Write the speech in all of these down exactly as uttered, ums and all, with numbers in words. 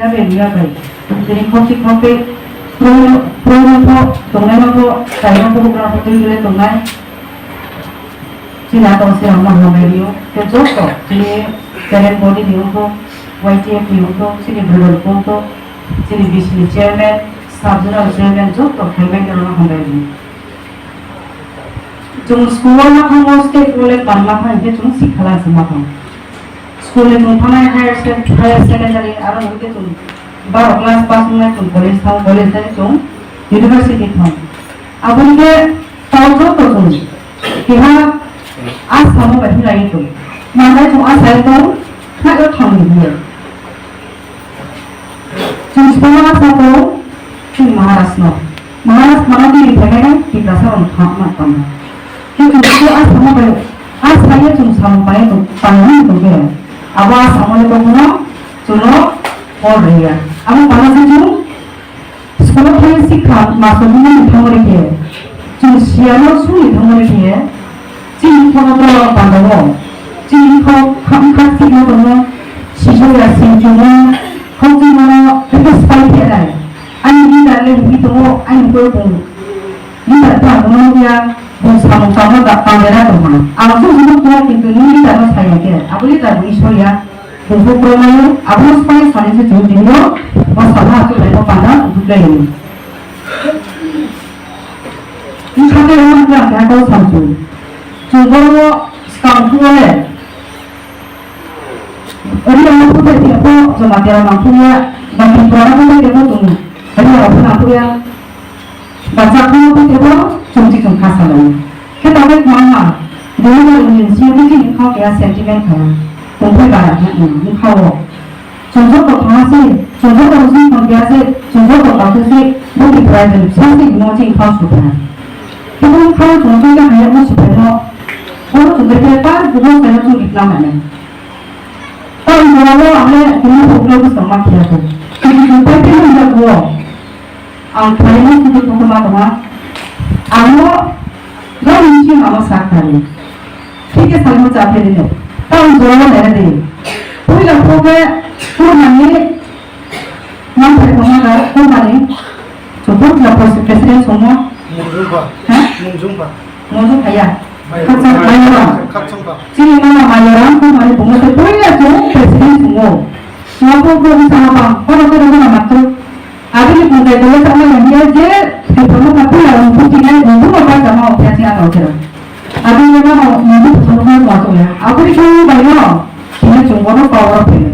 Bai, miya bai. Tini khopsi khopsi, prono, prono pho, tongnai no pho, kaino pho, bukra pho, tini gele tongnai. Chini ato se rok no hambai rio. Te joto, chini parent body ni ungkho, Y T F ni ungkho, chini bwrwi ni ungkho, chini B C ni chairman, sub zonal chairman, joto khaimai ni rok no hambai rio. Chwng school o ma thango, state level ma thang, hinkhe chwng sikha lai se ma thang. School ni chwng thangnai higher sec-, higher secondary, aro hinkhe chwng baro class pass wngnai chwng college thang, college thang chwng university thang. Aboni khe tao joto chwng keha a samo bai hinlai tong. Manai chwng a sai tong, kha o thang ni hiya. Chwng siporo asa ko chwng Maharaj no. Maharaj mano bini phaimai no Tiprasa rok thang ma tamo. Khe chwng siporo asa ma bai, asa ye chwng samung bai tong, tang hwn tong khe. Abo asa mo le kokno chwngno hor rwya. Amo bana se chwng siporo thang sikha maso bini thang ri khe. Chwng siya no sung ni thang ri khe. Chini khoro to pandao. Chini khoro kham khak chini tongo. Sisoya sing chungo. Khok chini mano, eko spai khe nai. Ani leader le hwi tongo, ani koi bung. Leader ta mono ya, bung samung tamo da pandera tongma. Ang tu hino ko kintu ni leader no saya ke. Abo leader ni soya. Buphuk rwmani abono spai sani se chwng tini o o sabha achuk naino panda buklai rwmani. Wngkha tei wngkha khe kok samsung. Chwng borok swkang thung le. Ri ang phung tei tei kok joma tera nang phung ya. Bang phung tora phung tei kok chwng ri ang phung nang phung ya. Bachak phano tei tebo chwng chikon kha salai. Khe tabuk mangma, dui hazar unis ni simi chini khao keha sentiment kha. Tongthai bara khe wng kha o. Chwng joto thangma se, chwng joto simi thang keha se, chwng joto kha se, bo Tripura ni sa se mo chini khao su kha. Tebo khao chwng chwng kha ya mo su kha no. Bo chwng khe par gubo kha no chwng ikna mane. Tei jora o ang le kunu phukno bwswk ma khiya kho. Tini chwng pai phano wngya kho. Ang khlaimani sudu kotorma tongma. Amo, no nisi amo sak thani. Thik khe salmo cha pheri no. Tang jora lere de. Puila phoke kurmani mang thai thongma da kurmani. Chukut la pos president songmo. Mungzungpa. Ha? Mungzungpa. Mungzung phaya. Khaksa mayoram. Khakchangpa. Chini mama mayoram kurmani bungo te puila chung president songo. Swapo ko sama bang. Kono kono kono matro. Abini bukai dole sama yang dia je, di promo kapu ya, untuk tinggal, untuk apa sama, operasi atau kira. Abini mama, untuk promo kapu ya. Abini kamu bayar, kini cuma power apa ya?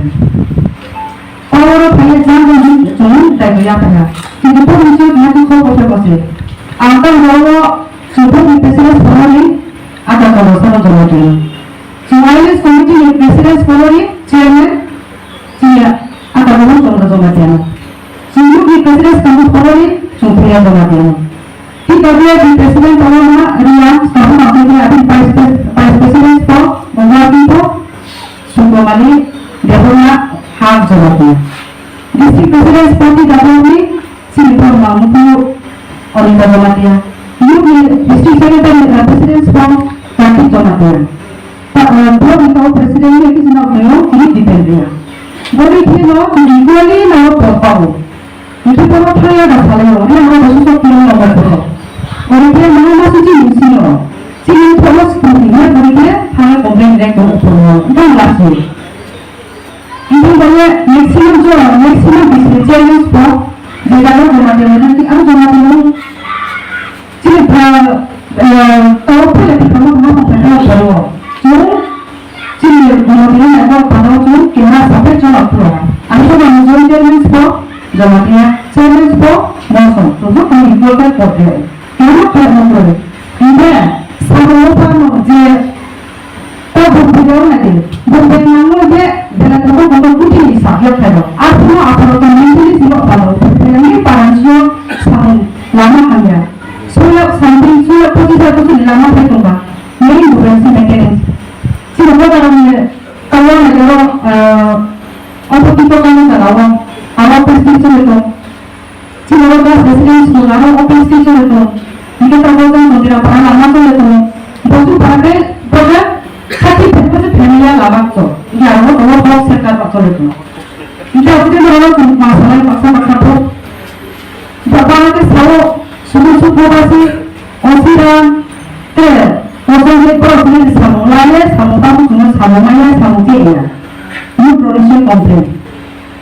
Power apa ya? Jangan di cuma, tak ya apa ya? Kita pun itu nanti kau apa apa sih? Angkang bawa, sudah di P C S Polri, ada kalau sama jawab dia. Cuma ini komiti di P C S Polri, chairman, Chini ata bono chwng rwjak ma tiya no. Chwng yukni president kamo phorwi chwng phiya joma tiya no. T W D president tongma Riya, Stephen Mangkokya, abini vice pres-, vice president po, Mungla Kimpo, Subromani Debbarma, hak joma tiya. District president po T W D, Sini Borma, Mukulu Anita Jamatia. Yukni district secretary, uh, president po Kartik Jamatia. Ta, uh, block ni tao president ni kisi nok nayo, kini depend ya. Bori khe no, equally no pot pao. Ito kono thaya da salai no, ina no bosu sok kini no mo poro. Bori khe no ma suji misi no. Sini thomo sikuti ne, bori khe thaya complain rek no poro. Ito last year. Hingke bole maximum jo, maximum bisi chairman po, je jaga joma de, nanti ang joma de, chini, eh, eh, tao pele pi kamo kamo kamo kamo kamo. Chwng, chini joma de na ko kamo chwng kena sape chwng apro. Ang joma de chairman po, joma de chairman po, moso, chwng ko kamo equal ka ko de. Kamo kamo ko. Hingke, sabo mo pa mo je, Ta buphai rok nai di, buphai nangno je belai tongo, tongo kuti ni sakya khairo. Arphuno apharo tong nini sini sini palo, buphai nangni paransi o samung lama hamya. Sui lakh something, sui lakh pochis hajar pochis ni lama phai tongba. Main buphai si maintenance. Sini ko dalam ni, kalau nai doro, eh, opo tiko kami sa lawa, awa pasti sini to. Chini o gas residence no lama o pasti sini to. Nike ta bojang mondira para lama to le to. Bosu para ke boja thirty five percent family ya lama to. Nike aro to o block center pa to le to. Nike o te no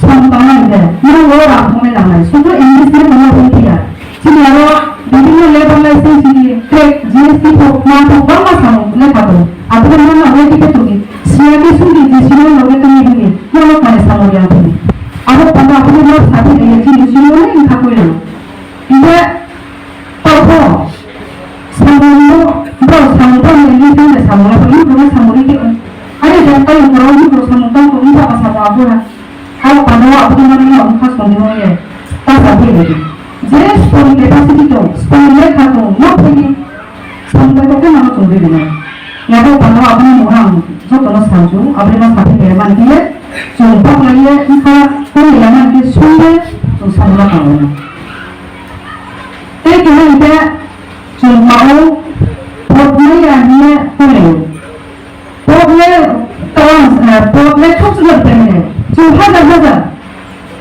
samung tangmani de, nang o rang thumai nangnai. Sotro English le kono hwn phiya. Chini aro bibhinno labour license ni, trade, G S T pho, ma pho, bangma samung le kha tongo. Abo no nang ready khe tongdi. Siya khe sungdi, jisino loge tongdi hwnwi, nono kare samung yang thumwi. Abo panda abo no sabi de, chini sino le wngkha koi rang. Hinkhe tongkho samungno, borok samung tangmani wngwi tangde samung yapha wngwi tongma samung rikhe wng. Are jak tayung borok wngwi borok samung tangkho wngwi tongma samung aphura. Hao pano abono mani no wngkha songwi wngye ta sabi ridi. Je sponi capacity tong, sponi lekha tong, no phini samung tangkho khe mano chongwi rwnai. Yabo pano aboni mungha ang jotono sanju, aboni ma sabi bermani khe chwng paklaiye wngkha, kongya mani khe songwi chwng samung tangkho. Tei keha hwnkhe chwng mao pot maya hwnwi tonglaio. Pot le tong, eh, pot le thok swkang tonglaio. Chwng hajar hajar.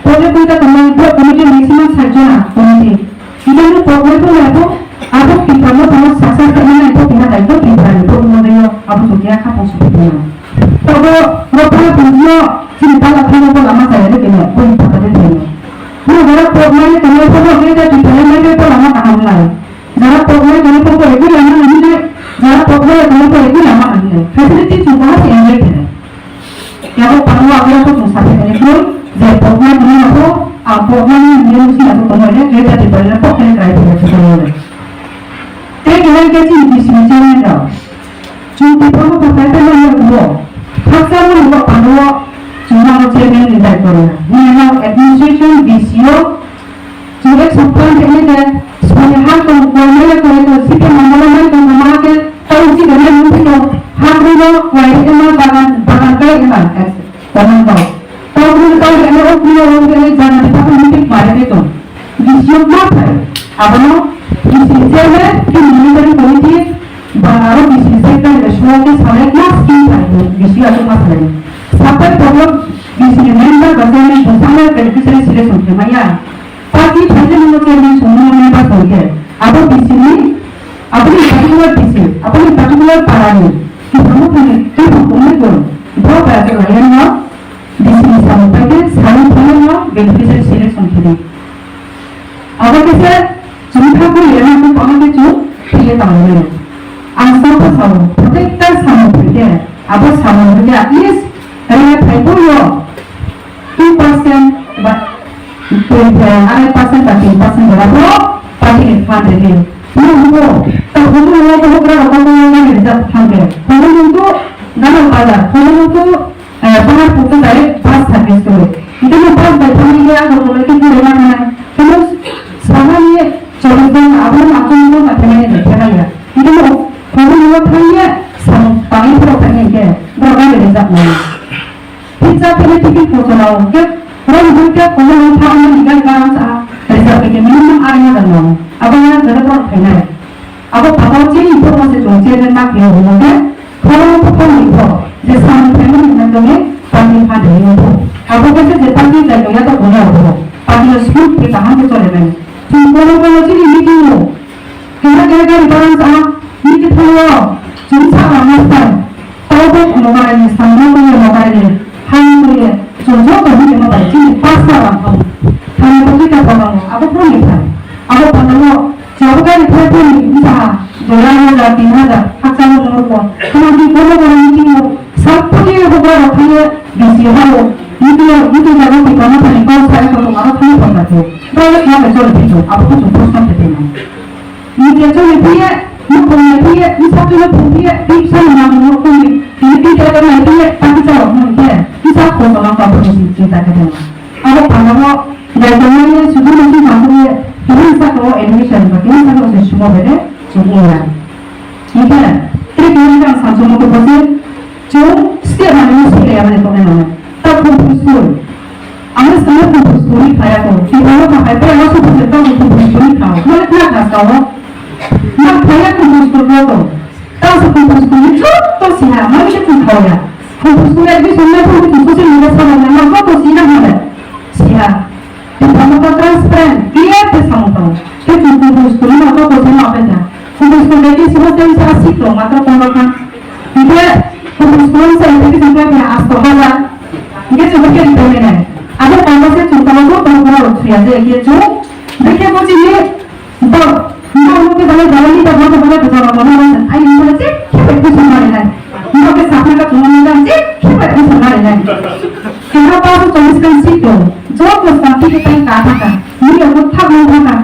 Pot le koita tongnai, pot committee maximum sait jona committee. Hwnkhe nwng pot le tonglaio, abo Tipra no tongma sasa tongmani abo keha daityo Tipra ni pot mwnwio abo chwng keha khapang sukha tongmani. Tobo rophana tongmio chini bala phano bo lama chaya de kene, bo ni pata de kene. Nwng jora pot maya tongnai pot no khe da Tipra le mai bai bo lama kaham lai. Jara poknai tongwi poknai rwgwi lama nangni nai, jara poknai tongwi poknai rwgwi lama nangni nai. Facility chwng bahai se enjoy khainai. Yabo pangno abora khe chwng sabai khainai khe, je poknai tongwi rokho, ang poknai ni nini sina tongwi le, Greater Tipraland poknai krai phai khe tongwi le. Tei keha khe chini B C ni chairman rok. Chwng Tipra Motha paiphaimani yakgo, khakchangmani bo pano chwng mano chairman ni daityo rwna. Nini no administration, B C O, chwng ek sopta wngkhe de, soni ha tong, kwmai le kwmai tong, siphe mangmano mai tong, kwmai khe tong si kwmai nung phino, ha kwrwino kwlai rwma bagan, bagan kwlai rwma, kwmai tong. Tong kwrwino tong rwma, o kwrwino o kwrwino jana de, pathor meeting mare de tong. B C O ma phai, abono B C chairman, tei monitoring committee, ba aro B C secretary bai songwi khe salai ma scheme phai bo B C achukma salai. Sapai problem B C ni member ba chairman bo sangma beneficiary selection khe maya. Party phaikhe nungno chairman songmano member songkhe. Abo B C ni, aboni particular B C, aboni particular parani, kiphilmo thani twiphang tongnai bo, bo bai achuk laiya no B C ni samung paikhe salai phainai no beneficiary selection khe di. Abo khe se chwng tha khe ya na khe kono khe chwng phiye tong le. Ang sa pa sao, protector samung phai khe, abo samung phai khe at least rang phai bo yo two percent ba twenty, arai percent ba three percent jora bo party ni fund rwdi. Nung bo ta hono hono ko hokra rok ko nang ni rijak fund rwdi. Hono nung to gana bazar, hono nung to Eh, Paharpur to direct bus service dolo. Hingke no bus bai thangwi ya, Agartala khe gure ma thangna. Hino samani chobbish ghonta, abono ma chobbish ghonta thangmani bai thangya. Hingke no phone no thangya, samung tangwi phoro thangya hingke, borok gari reserve nai. Pizza phano ticket kochona o, hingke rom hingke phone no thangmani gari barang sa reserve hingke minimum arai hajar no. Abo ya jora borok phainai. Abo phataro chini borok se chwng chairman ma khe hwnwi khe, khoroknwi khe, je samung khlaimani hwnwi tongwi party ni phan rwwi wngkho. Abo khe se je party jai tongya tok tongya rokbo party no smooth khe kaham khe chole mani. Chwng bono bono chini meeting o keha keha gari barang sa meeting thango chwng sa rang ma phai. Tei bo Mogarai ni samung tangwi Mogarai ni hani twi chwng joto hwnwi ma bai chini pasta rang thang. Thani bagwi ta phalango abo phano ni phai. Abo phalango chwng gari phai phai ni wngkha ha dui hajar, tin hajar hakchang rok rok. Thani bono bono meeting o sab koti rok rok thangwi bisi hao meeting o meeting jaga ni kono thani kau sai ko aro thani phalango. Bai ma bai chole phai abo ko chwng post khe tei. Media chole phiye, mukhung nai phiye, bwsakhe no phung phiye, tei bwsani mamung no khumui, tini tei tei nai phiye, ta kisa rok hwn khe, kisa khosolo kabu ni chinta khe tongma. Abo pangano, jai tongmani sudu no si tangkhe, tini bwsakhe o admission ba, tini bwsakhe o se sumo bede, chwng wngya. Hingkhe, tei tini ang samsung moto bose, chwng step mani no sile ya mani tongnai nangmani. Ta khum phung school. Pai pai ro su bujui tong, kumpul school ni kau. Mane khna kha sao. Ma khaya kumpul school ro to. Tao se kumpul school ni chuk to siha. Ma bisi kumpul ya. Kumpul school ni admission na kumpul social media sa na ma ko to siha ma le. Siha. Tamo to transparent, clear te samo to. Te kumpul school ni ma ko to siha ma pe ta. Kumpul school ni admission sa si to ma to kono kha. Hingke kumpul school ni sa admission ka asto hajar. Hingke chukar ke dipe nai. Abo kono se chukar ko to kono siha je ke chu. Dekhe bo chini Bo, bo, bo, ke bale, bale, ni ta, bo, bo, bale, bo, bo, bo, bo, ai, ni bale, je, ke bai, ke bale, nai. Bo, ke sapna ka, bo, ni bale, je, ke bai, ke bale, nai. Kera pa, bo, cholis kan, si, to. Jo, ko, sa, ti, ke, tai, ka, ta, ka. Ni, ya, bo, thak, mo, thak, ka.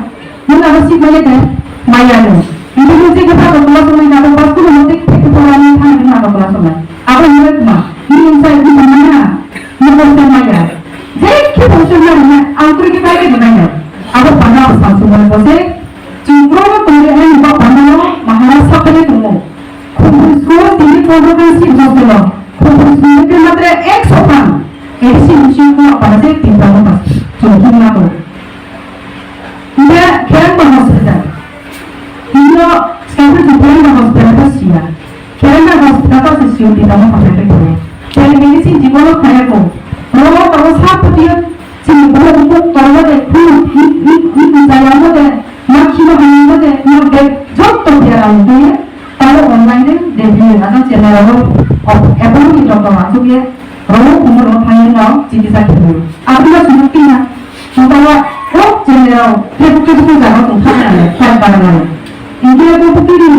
Mo, na, bo, si, bale, dai. Maya, no. Ni, ni, je, ke, pa, ko, ko, so, na, bo, ba, ko, mo, te, te, ko, ni, tha, ni, na, ko, ko, so, na. Abo, ni, ma. Ni, inside, ni, ma, na. Ni, bo, se, maya. Je, ke, bo, so, na, na. Ang, ko, ke, pa, ke, na, na. Abo, pa, na, sa, so, na, bo, se. Chwng borokno tongwi ani bopano Maharaj saphaiwi tongo. Khumphung school tini pondro khan sik hostel-o. Khumphung school khe matra ekso khan. A D C bising khe apana se tinta mo pas chwng thung na to. India Kherangma Hospital. India Kherangma Hospital ta siya. Kherangma Hospital ta se siyo tinta mo pas se khe. Tei medicine jibono khaya ko. Ro ta o sa putiyo Chini borok bukhuk torma de khuluk, ik, ik, ik, ik, jaya mo de, ma khino hamya mo de, ma bek jotto biaram de, tamo online de, de biyo, ajang chennai rogo, abo ni doctor asuk ye, rogo kumur rogo thangwi no, chikitsa khibiyo. Abo no sujug tina, nokha o chennai rogo, tebuk tebuk jaga tong thang nai, fight bara nai. India ko bukiri,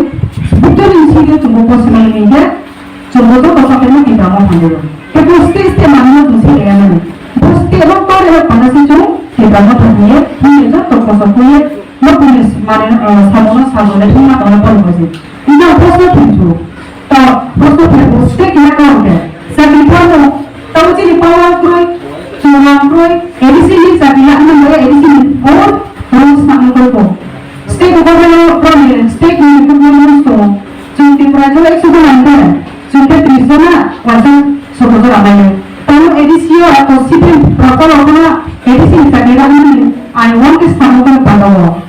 bukiri sigi chumbo ko sinai ni de, Chwng bo joto sakhe no Tipra Motha ni rw. Tei bo state state manwi no chwng se kaya mani. Bo state rok tore rok panda se chwng Tipra Motha ni ye, hwnwi joto kosom khe ye, no police mane, eh, samo no sago le thwngma tong le pori bo se. Ino proshno thwngsu. To proshno thwngsu state keha karon khe. Chakri kha no, tamo chini power kroi, chwng rang kroi, A D C ni chakri ya, ano maya A D C ni power, power swnam kroi ko. State government, state ni government to, chwng Tripura jora ekso gon ang khe. Chwng khe tris jona waisa soto jora maya. Tamo A D C o ato C P M protocol o phano A D C ni chakri rwmani I want ke samo kono panda o.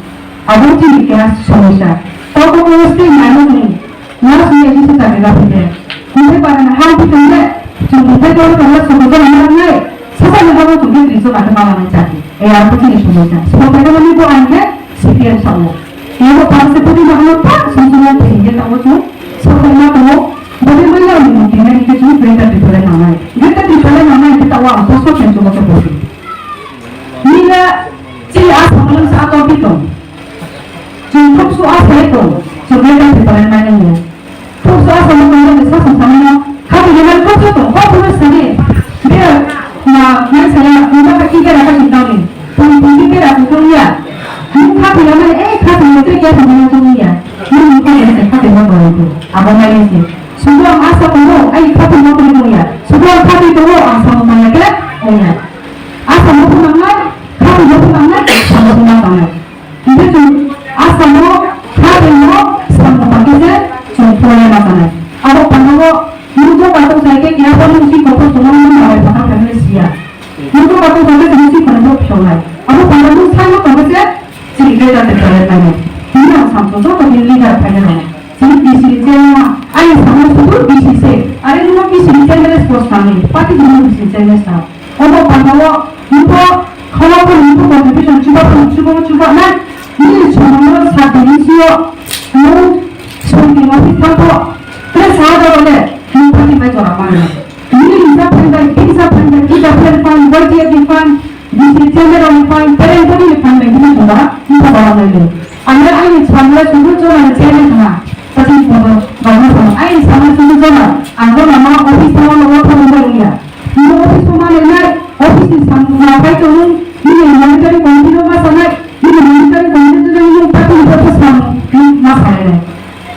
Abo chini keha somosya. Kok kok o state mano ni, mas ni A D C chakri rwphi de. Mungkhe parana ha phi tong le, chwng mungkhe kok tong le soto jora ma nai. Sasa ni habo chwng khe tris jona khe ma nai chakri. E abo chini somosya. Soto jora ni bo ang khe C P M samo. Ebo parse pudi mahalo ta sumsuma thengye tamo chu sokhorma tongo. Bode maya ni muti nai ke chu Greater Tipraland nangnai. Greater Tipraland nangnai ke tawa ang posto khen chu moto bodi. Nila chili asa malam sa ato pito. Chu thuksu asa ito. Chu Greater Tipraland nai nai. Thuksu asa mo tongmani sa song samano, khati lemani thuksu tong, kok phuru sani. Bera, ma, ma saya, ma kaki bera kaki tongni. Tong, tong, bera tong ya. Ni khati lemani, eh, khati mo tre kya tong ya tong ya. Ni ni kok lemani khati mo tong tu. Abo mai ni si. Sudo ang asa tong, ai khati mo tong ya. Sudo ang khati tong, asa mo tong ya, tong ya. Asa mo tong ya, khati mo tong ya, asa mo tong ya. Hingke chwng asamo kha tongmo samung tangkhe se chwng phurai ma sanai. Abo phanao nukgo katok sai khe keha phano si kotor tongmani nung malai phatang khaimani siya. Nukgo katok sai khe chwng si phanao phewnai. Abo phanao nung sai ma tongkhe se chini khe jate phurai lainai. Hini ang samsung joto ni leader phaina rwnai. Chini B C ni chairman, ayang samung sudur B C se. Are nungno B C ni chairman sports nangni. Party ni B C ni chairman sa. Omo panda o nukho, khoroknwi nukho contribution chuba phano chuba chuba nai. Nini somono sat din ni sio nwng songni office thangkho, tre sa da bole nwng party bai jora mano. Nini hisa phan bai, hisa phan bai, kita phan phan, Y T F ni phan, D C chairman rok ni phan, parent body ni phan bai nini jora nukho bara nai le. Ang le aini samle sudu jora ni chairman khna, sati bodo bangma sama. Aini samle sudu jora, ang bo mama office thango logo thangwi bai wngya. Nini office o ma lengnai, office ni samung ma pai tongo, nini monitoring committee no ma sanai, nini monitoring committee no nini party ni party samung ma sanai.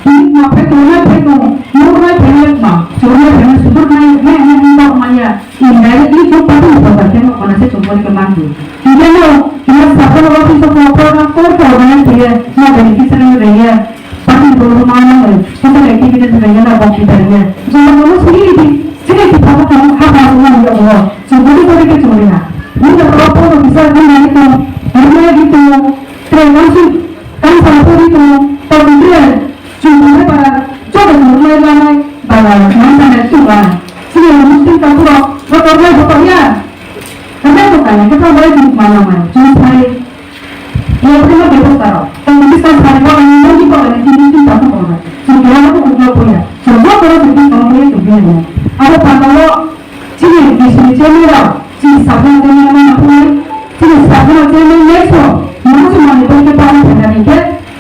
Nini ma pai tongo, nai pai tongo, nini nai pai nai ma, chornai pai nai, sudur nai, nai nai nai ma ya, indirectly to party ni party no kona se chongmani ke mandu. Indiano, ina sapon office of program kor ko organize khe, ma beneficiary reye, Party ni borok ma nang social activity ni bagwi na bokti tari ya. Joma joma suri di, sini di papa kamu hapa semua ni joma. Suri bori ke chori na. Ni da papa ko bisa ko nai ko, ni nai Bai chwng manamai, chwng sai, yaphima bebosta rok, tei buskang sari bagani, nokni bagani, chini chini tamo tongnai. Chwng keha bo uklo puya, chwng joto no chwng tamo puya chwng bini. Abo panda o chini bisini chini rok, chini sakno chini rok ma phunai, chini sakno chini next o, ma chwng mani bai khe tamo phainani khe,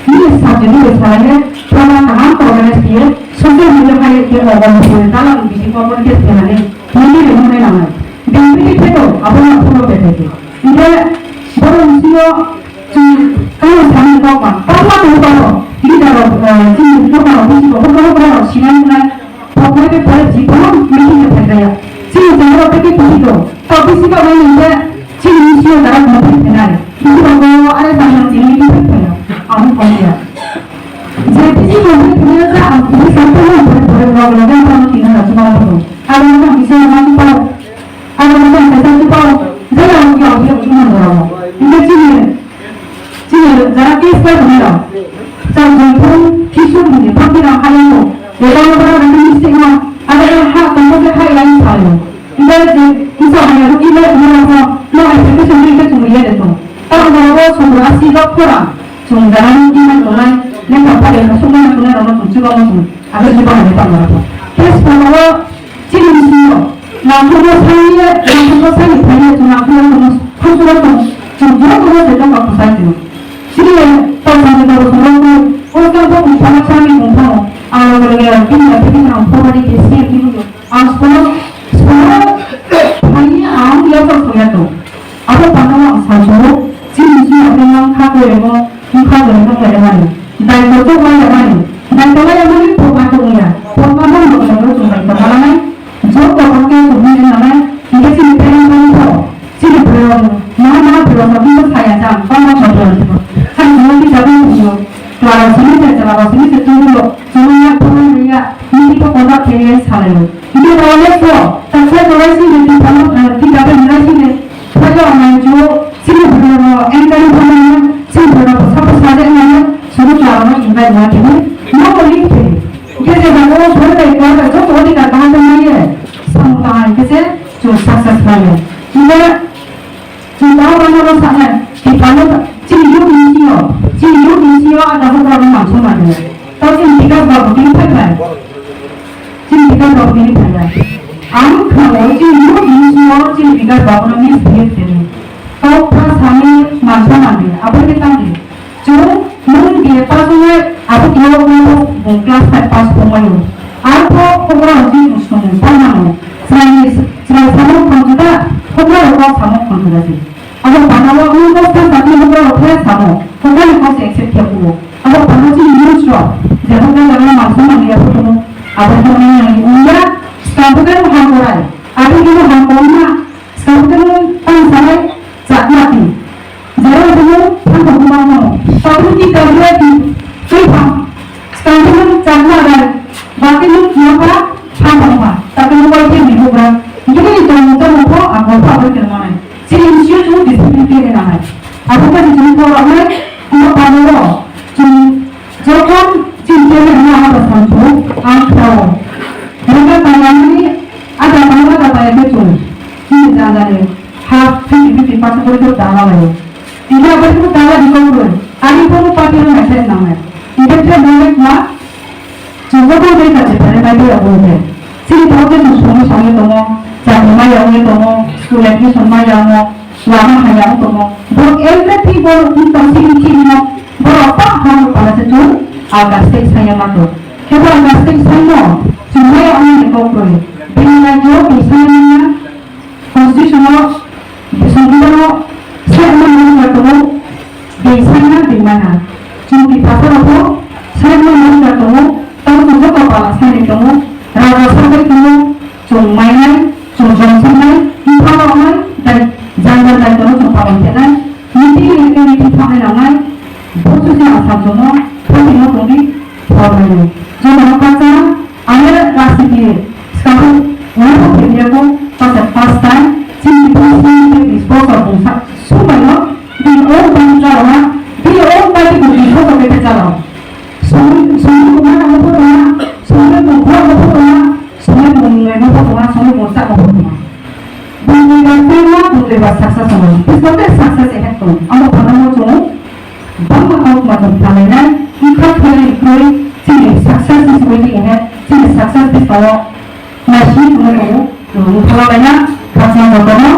nini sakni bai salai khe, program kaham organize khe, social media bai khe, ogon khe, dalam bisi kormo khe phainani, nini rimo nai nangnai. Bini khe to, abo ma phuno phainai khe. Hingke borok bisingo chwng kailaisani kokma, tamo tong tamo, leader rok, eh, chini kokma rok bisi bo, kokma kokma rok sinai wngnai, kokma khe pore jibon meeting khe phaikaya. Chini jaga rok tei khe tong tong, tok bisi kok nai hingke chini bisingo jaga rok tong tong phainai. Bisi rok bo are jang jang chini meeting phai phaiya, amo kok ya. Je bisi tong tong phainai ja ang bisi tong tong pore pore rok rok tong tong tong tong tong. Abo no bisi rok ma tong tong. Abo no kaisa chuba, jaya wngya wngya chuba no ramo. Hingke chini, chini jara case bai tongya. Chang jongthong kisu bini phamni rang hayango. Eba no bara rang mistake no. Abo no ha tongko ke ha ilai salo. Hingke je isa haya ruki le no ramo. No hai se ke sumri ke sumri ya de tong. Tang no ro sumra asi ba khora. Sum jara ni ki man tongnai. Ne ka pare no sumri na tongnai ramo sum chuba mo sum. Abo chuba no tang no ramo. Case no Chini bisingo nangkukno saniya, nangkukno sani phaiya, chwng nangkukno tongmo, khoroksa tong, chwng jotono se tongma kwsai chwng. Chini tongmani borok chwng rokno, o tongmo bumphano sani bumphano, ang loge loge bini ya bini ang phobari khe siya bini ang sono, sono phaiya ang yaphar soya tong. Abo pano ang sajuro, chini bisingo ang kha khe remo, Wngkha bo wngkha khe rwmani. Daitw tok ma yamani. Daitw ma yamani pokma tongya. Pokma bo no khe bo chwng daitw ma lanai. Joto bo khe chwng hwnwi nanai. Hingkhe chini parent rok bo chini borok ma ma borok no bini saya jang bangma borok no. Hai chwng kisa bo chwng. Twala simi se twala simi se chwng bo. Chwng ya phone ya. Nini bo contact khe ya salai. Hingkhe bo le ko. Ta sai ko lai simi ti phano ti ga be nai simi. Phai rok nai jo, chini bwrwi rok encourage khlainai, chini bwrwi rok bwsa bwsa de nai, sobo twla rok no invite ma khe, no ko link khe. Hingkhe je jaga o bwrwi bai kwar bai joto odhikar kaham tong nai ye, samung tang hai khe se chwng success khlai ya. Hingkhe chwng tamo rwna rw sanai, Tipra no chini youth ni simi o, chini youth ni simi o a tabuk rok no mansukma khe. Tei chini Bikas babu tini phai phai. Chini Bikas babu tini phai phai. Ang khwnao chini youth ni simi o chini Bikas babu no misbehave khe. Kok pha sani mansa mani, abo khe tangdi. Chwng nwng B A pass wngnai, abo khe o nwng bo class five pass wngnai o. Arpho hokra rok chini swngmung tang mano. Chwraini, chwrai samung khon juda, hokra rok kok samung khon juda se. Abo panda o nwng kok sa sakni hokra rok khe samo, hokra ni kok se accept khe kuo. Abo panda chini news rok, je hokra jaga mansa mani ya photo mo, abo khe nwng nang ya, skang hokra rok ham korai, abo khe nwng ham kong ma, skang hokra rok tang sanai, chakma ti. Jera hokra rok tang kong ma mo, abo khe ta khe ti, tei pha, skang hokra rok chakma rai, ba khe nwng kiya pha, pha pha pha, ta khe nwng bai khe ni hokra, hingkhe ni tong mo tong mo pho, abo pha abo khe manai. Chini M C O chwng discipline khe rwna hai. Abo khe chini borok nai, abo pano chwng jokhon chini khe rwna abo samsung ang khlao. Nokha tangnani ada pano ada paya khe chwng chini jagani ha fifty fifty percent khe dala laio. India bai khe dala di kok rw. Ani bono party rw naikhe nangnai. India khe nangnai kma Chwng joto bai kachi phaiwi nai bai abo hwnkhe. Chini borok khe chwng songwi songwi tongo, chakri maya wngwi tongo, school admission maya wngo, lama hamya wng tongo. Borok everything borok wng tong sini chini no borok pa ha no pala se chwng alga state saiya ma to. Khe bo alga state sai no chwng maya wngmani kok rwi. Bini rajyo twi sai manya. Constitution o, Bwswng Bidhan o side ma nang tongo, bini side ma bini mana. Chwng Tiprasa rok bo side ma nang tongo, tamo chwng joto pala side tongo, raja sabai tongo, chwng mainai, chwng jongsanai, bupha rok nai, dai, jang jang dai tono chwng palon khenai, meeting ni meeting thangnai nangnai, bo chwng se asam tongo, phatima tongdi, phormaini. Joto no kacha, Ang rajniti swkang o wngkha philya kho, pasa first time chini Bru Singh ni sponsor bungsa sumaino bini own party chalao na, bini own party ni sponsor khe chalao. Songwi, songwi bung mano photo na, songwi bung bura photo na, songwi bung nungwi photo na, songwi bung sa photo na. Bini bini bini Twima success wngo. Bwskango tei success ekheno tongo. Amo phanangno chwng bangma kok ma tong thanglainai, wngkha khlai wngkhlai chini success ni simi twi ehe, chini success bwskango naising tongwi tongo. Chwng wngkha laina khakchang jotono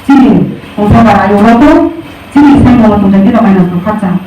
chini wngkha ba ayung rogo chini saimung tongthai kheno maina tong khakchang.